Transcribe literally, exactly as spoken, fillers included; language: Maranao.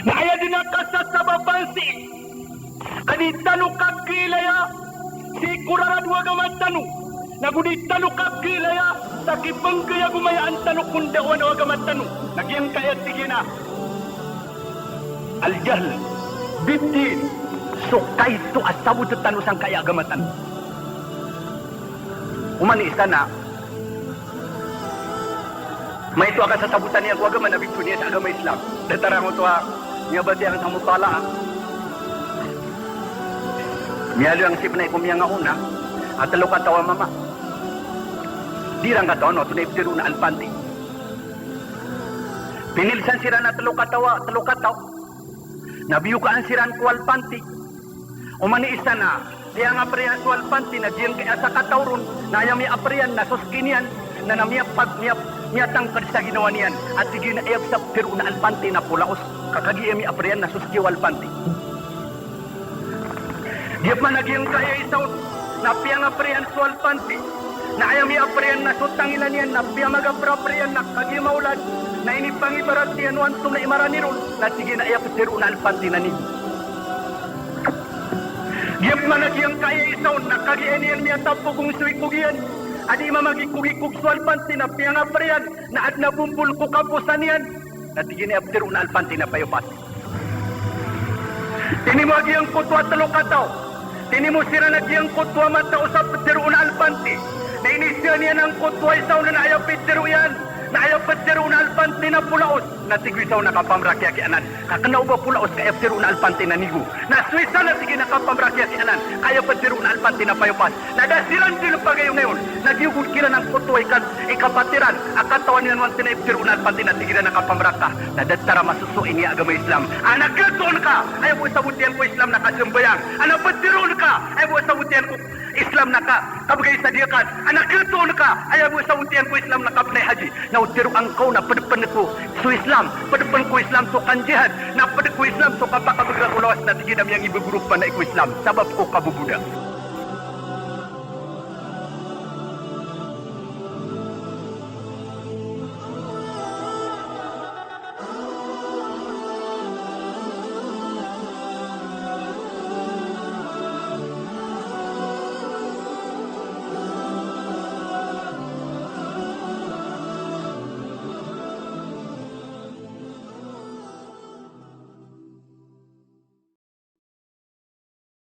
Na aya dn a kasasabapan sii ka di tano kagiilaya sii ko rarad o agama tano, nago di tano kagiilaya sa kipnggayagomayaan tano ko ndaowan o agama tano, na giyangkaya tig iyan a al-jahl bid-din, so kaito a sabot tano sangkaya agama tano. Oman i isa na maito a kasasabotan iyan ko agama na bitoon iyan sa agama Islam. Datar angkoto a miyabatiya angka mutalaah. Miyaaloy angka sii pn a iko miyangaona a tlo kataw a mama. Di iran katawan o antonaa i ptharoon a alpanti. Pinilsan siran a tlo kataw a, tlo kataw. Na biyokaan siran ko alpanti. Oman i isa na piyangapriyan so alpanti na giyangkaya sakataw ron, na aya miyapriyan na so ski niyan, na, na miyapag-, miya-, miyatangkd sa ginawa niyan. A tig iyan a aya bo sa ptharoon a alpanti na polaos. Ka kagiya miyapriyan na so ski o alpanti. Giya pman a giyangkaya isa on na piyangapriyan so alpanti. Na aya miyapriyan na so tangila niyan na piyamagaprapriyan na kagiya mawlad na inipangibarat iyan o antonaa i marani ron, na tig iyan a aya ptharoon a alpanti na nigo. Giya pman a giyangkaya isa on na kagiya niyan miyatapogong so ikog iyan a di mamagikogikog so alpanti na piyangapriyan na adn a bombol ko kaposan iyan, na tig iyan a aya ptharoon a alpanti na payopas. Tinimo a giyangkoto a tlo kataw. Tinimo siran a giyangkoto a mataw sa ptharoon a alpanti. Na inizaan iyan angkoto a isa on na aya pitharo iyan na aya ptharoon a alpanti na polaos. Na tig o isa on a kapamrakiyaki anan. Ka kna o ba polaos ka aya ptharoon a alpanti na nigo. Na so isa na tig iyan a kapamrakiyaki anan. Ka aya ptharoon a alpanti na payopas. Na da siran dn pagayonayon, na giyogon kiran angkoto a ika-, ikapat iran a katawan iran o antonaa i ptharoon a alpanti na tig iran a kapamraka. Na datar a masosowa ini a agama Islam. A na khatoon ka, aya bo sabot iyan ko Islam na kasambayang. A na ptharoon ka, aya bo sabot iyan ko Islam na ka-, kabgay sa diyakan. A na khatoon ka, aya bo sabot iyan ko Islam na kapnay haji. Na o tharoang ka on na pd pn ko so Islam, pd pn ko Islam so kanjihad, na pd ko Islam so kapakabgra ko lawas na tig iyan a miyangibagorop pn a iko Islam. Sabap ko kaboboda.